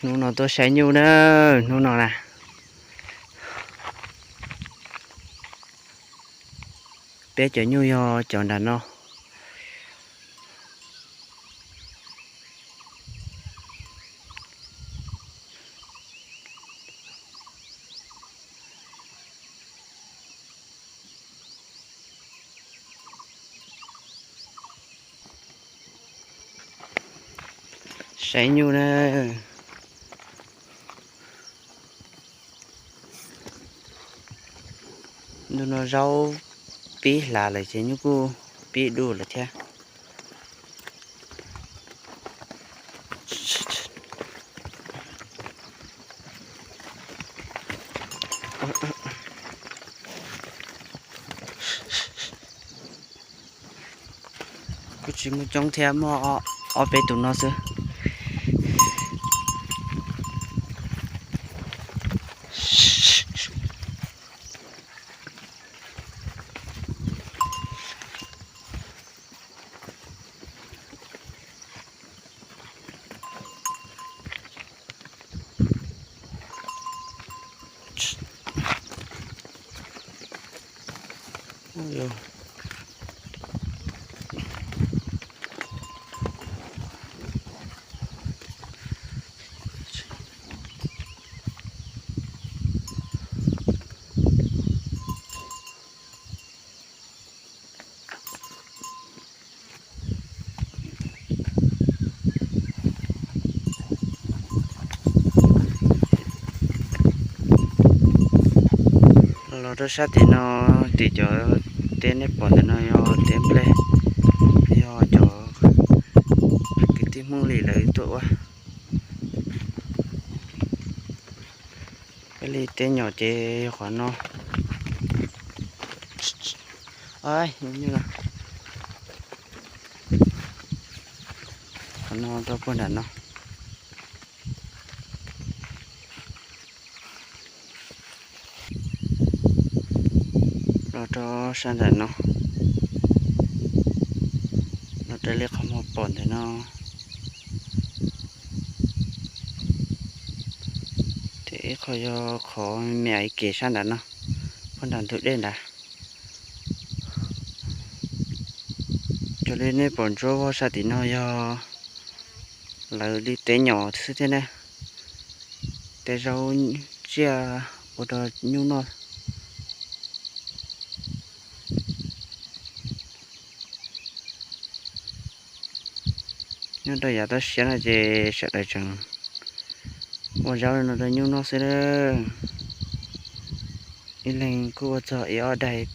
Hnub no tuaj saib nyuj na, hnub no na. Peb cov nyuj yog cov nram no. Saib nyuj na. Ntu no zaub pib hlav lawm ces nyuj kuj pib du lawm thiab. Kuj tsis muaj coob thiab, muaj ob peb tus no xwb. Los rau sab tim no, tim cov teb nej pom ntawm no yog teb nplej, yog cov kwv tij Hmoob Lis lawv tuaj ua. Peb li teb nyom ces yog qhov no. Qhov no rau puag nram no. Los rau sab nram no, los rau li qhov muag pom ntawm no. Ces ib qho yog qhov me ais kev sab nram no, puag nram ntug dej nrad. Raws li nej pom ntsuab vog sab tim no yog lawv li teb nyom xwb thiab na, teb zaub tsiaj ua rau nyuj noj. Nyob rau yav toj siab no ces sawv daws tseem ua zaub no rau nyuj noj xwb. Ib leeg kuj ua txog ib ob daig.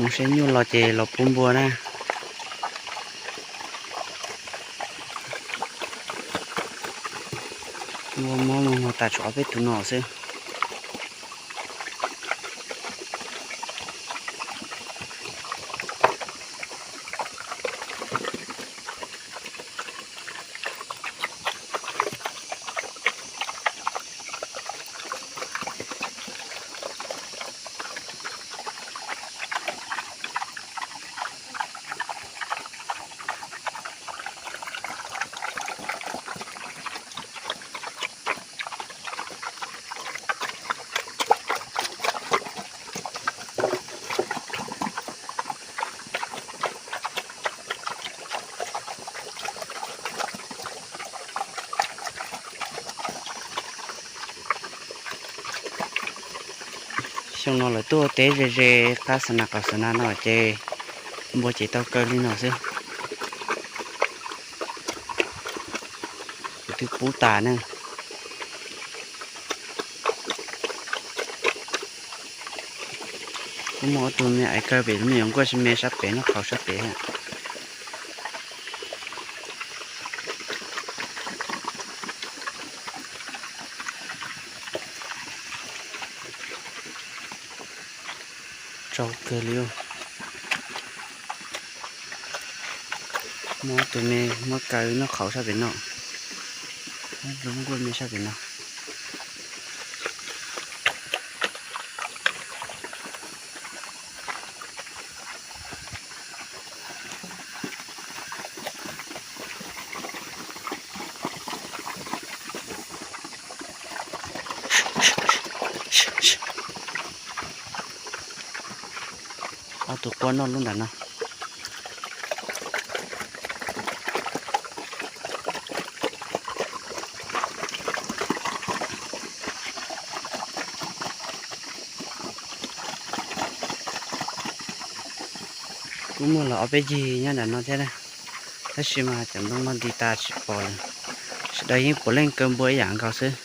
Mus saib nyuj los ces los pub npua na. Npua mob mus mus tas tshuav peb tus no xwb. Xyoo no lawv tuaj teb ze ze qab xa nas qaum xa nas no ces npua ces tau kaw li no xwb. Kuv twb pub tas ne. Kuj muaj ob tug me aiv kawg pem, me nyuam nkuaj tsis me sab pem, noj qhauv sab pem. Tsau kawg li. Muab tus me muab kaw noj qhauv sab pem no. Lub nkuaj me sab pem no. Ob tug quaj noj lub ntawm no. Kuj muaj los ob peb yig nyob ntawm no thiab, tab sis mas cov ntoo no nti tas tsis pom lawm. Sawv daws yeej puav leej kaw npua ib yam nkaus xwb.